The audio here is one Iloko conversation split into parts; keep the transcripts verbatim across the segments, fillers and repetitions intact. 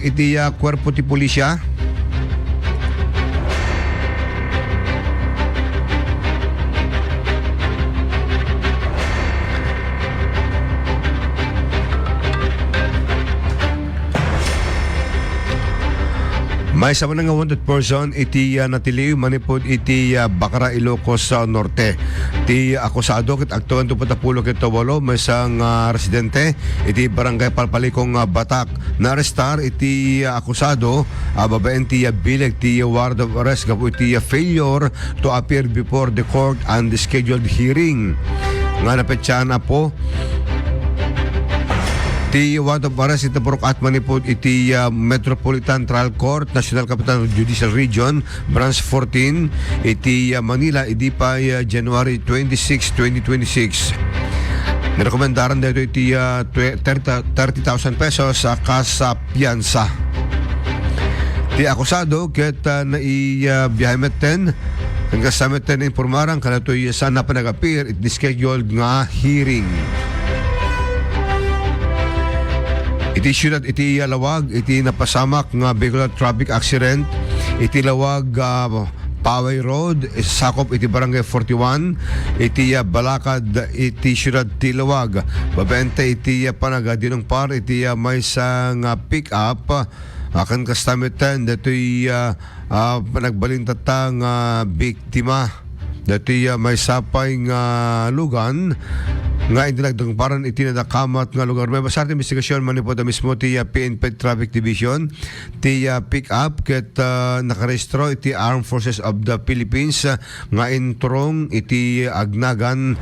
iti, ah, kuerpo ti pulisya. Maysa manen nga wanted person iti, ah, natiliw manipud iti, ah, Bacara, Ilocos, ah, Norte. Ti akusado ket agtawen ti uppat a pulo ket walo, maysa nga residente iti Barangay Palpalikong, ah, Batak. Naarestar iti, ah, akusado, ah, babaen ti, ah, bileg ti warrant of arrest gapu iti, ah, failure to appear before the court on the scheduled hearing nga napetsaen Apo. Ti warrant of arrest iti purok-at manipud iti, ah, Metropolitan Trial Court, National Capital Judicial Region, Branch fourteen, iti, ah, Manila, idi pay, ah, January twenty-six, twenty twenty-six. Nirekomendaran daytoy iti, ah, twe-, thirty, thirty thousand pesos, ah, kas, ah, piyansa. Ti akusado ket, ah, nai-, ah, biyahe metten, ken kasta metten, informaran kadatoy saan a panag-appear iti scheduled nga hearing. Iti siudad iti, ah, Laoag, iti napasamak nga vehicular traffic accident iti Laoag, ah, Paway Road, sakop iti Barangay forty-one, iti, ah, Balakad, iti siudad ti Laoag. Babaen ta iti, ah, panagdinungpar iti, ah, maysa nga pick-up, ah, ken kasta metten datoy, ah, ah, nagbalin tatta nga biktima. Datoy, ah, maysa pay nga lugan nga indi nagdungparan iti nadakamat nga lugar. Maibasar ti investigasyon manipud a mismo ti, ah, P N P Traffic Division. Ti, ah, pick-up ket, ah, nakarehistro iti Armed Forces of the Philippines, ah, nga inturong iti agnagan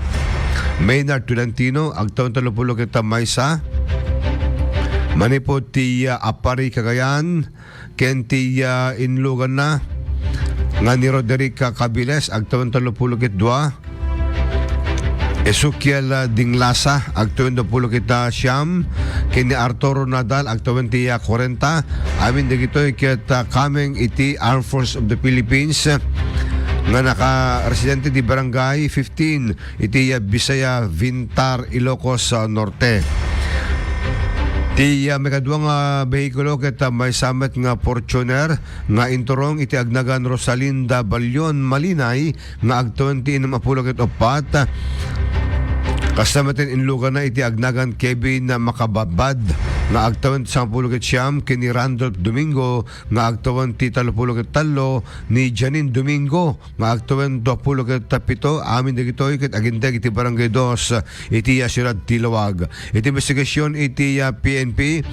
Maynard Tolentino, agtawen tallopulo ket maysa. Manipud ti, ah, Aparri, Cagayan, ken ti, ah, inluganna nga ni Roderick Cabiles, agtawen tallopulo ket dua. Ezekiel, ah, Dinglasa, agtawen dua pulo ket siam, ken ni Arturo Nadal, agtawen ti, ah, kwarenta. Amin dagitoy ket, ah, coming iti Armed Forces of the Philippines, ah, nga nakaresidente di Barangay fifteen, iti, ah, Bisaya Vintar, Ilocos, ah, Norte. Ti, ah, maikadua nga behikulo ket, ah, maysa met nga Fortuner nga inturong iti agnagan Rosalinda Balion Malinay nga agtawen ti innem a pulo ket uppat. Kasta met ti inluganna iti agnagan Kevin Makababad nga agtawen ti sangapulo ket siam, ken ni Randolph Domingo nga agtawen ti tallopulo ket tallo, ni Janine Domingo nga agtawen duapulo ket pito. Amin dagitoy ket agindeg iti Barangay Dos iti, ah, siudad ti Laoag. Iti investigasyon iti, ah, P N P,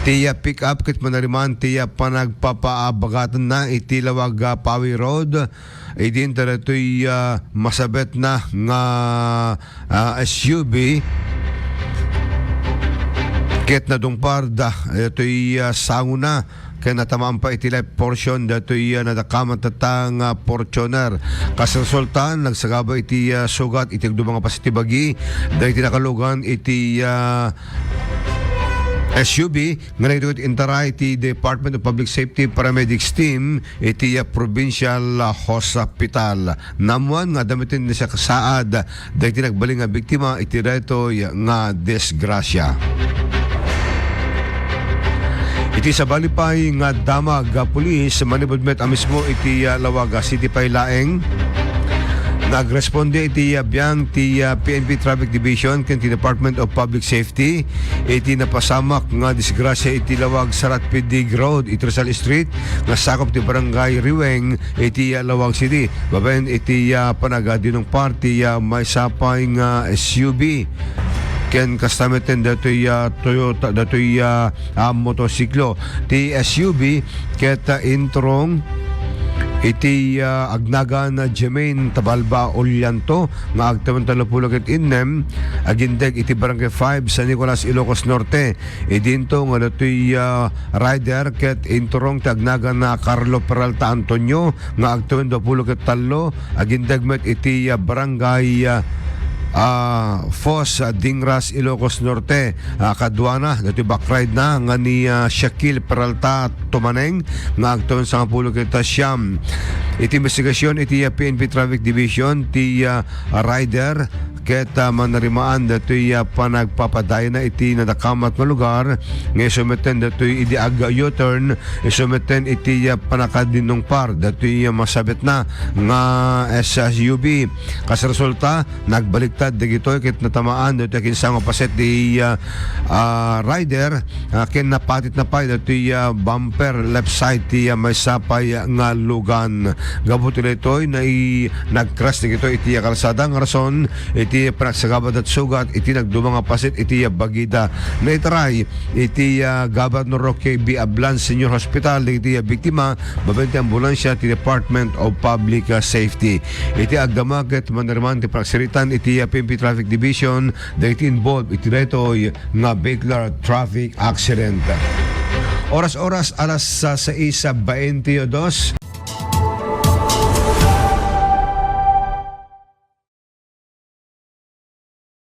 ti, ah, pick-up ket manariman ti, ah, panagpapaabagatanna iti Laoag, ah, Pawi Road. Idin daytoy, ah, masabetna nga, ah, S U V ket nadungparda daytoy, ah, sangona ken natamaan pay iti left portion daytoy, ah, nadakamat tatta nga Fortuner. Kas resulta, nagsagaba iti, ah, sugat iti agduma nga paset ti bagi dagiti nakalugan iti, ah, S U V nga nagdagiti intaray ti Department of Public Safety Paramedics Team iti, ah, Provincial, ah, Hospital. Naammuan nga adda met ti nasaad dagiti nagbalin nga biktima iti daytoy nga disgrasya. Iti sabali pay nga damag a pulis, manipud met a mismo iti, ah, Laoag City pay laeng. Nagresponde iti, ah, biang ti, ah, P N P Traffic Division ken ti Department of Public Safety iti napasamak nga disgrasya iti Laoag Sarat Pidig Road, iti Rizal Street, nga sakop ti Barangay Riweng iti, ah, Laoag City. Babaen iti, ah, panagdinungpar ti, ah, maysa pay nga S U V ken kasta met daytoy, ah, Toyota, daytoy, ah, ah, motosiklo. Ti S U V ket, ah, inturong iti, ah, agnagan Jermaine Tabalba Ollanto nga agtawen tallopulo ket innem, agindeg iti Barangay five, San Nicolas, Ilocos Norte. Idinto nga daytoy, ah, rider ket inturong ti agnagan Carlo Peralta Antonio nga agtawen duapulo ket tallo, agindeg met iti, ah, Barangay, ah, ah, Foz, ah, Dingras, Ilocos Norte. Ah, kaduana, daytoy backride na nga ni, ah, Shaquille Peralta Tumaneng nga agtawen sangapulo ket siam. Iti investigasyon iti, ah, P N P Traffic Division, ti, ah, rider ket, ah, manarimaan datoy, ah, panagpapadayna iti nadakamat nga lugar nga isu metten datoy idi ag-U-turn, isu metten iti, ah, panakadinungpar datoy, ah, masabetna nga S U V. Kas resulta, nagbaliktad dagitoy ket natamaan datoy a kinsa nga paset ti, ah, ah, rider, ah, ken napatitna pay datoy, ah, bumper left side ti, ah, maysa pay, ah, nga lugan. Gapu ti daytoy, nai-, nag-crash dagitoy iti, ah, kalsada nga rason iti panagsagabada ti sugat iti nagduma nga paset iti, ah, bagida. Naitaray iti, ah, Governor Roque B. Ablan Senior Hospital dagiti, ah, biktima babaen ti ambulansia ti Department of Public, ah, Safety. Iti agdama ket manarimaan ti panagsiritan iti, ah, P N P Traffic Division dagiti involved iti daytoy nga vehicular traffic accident. Oras-oras alas, ah, sais baintidos.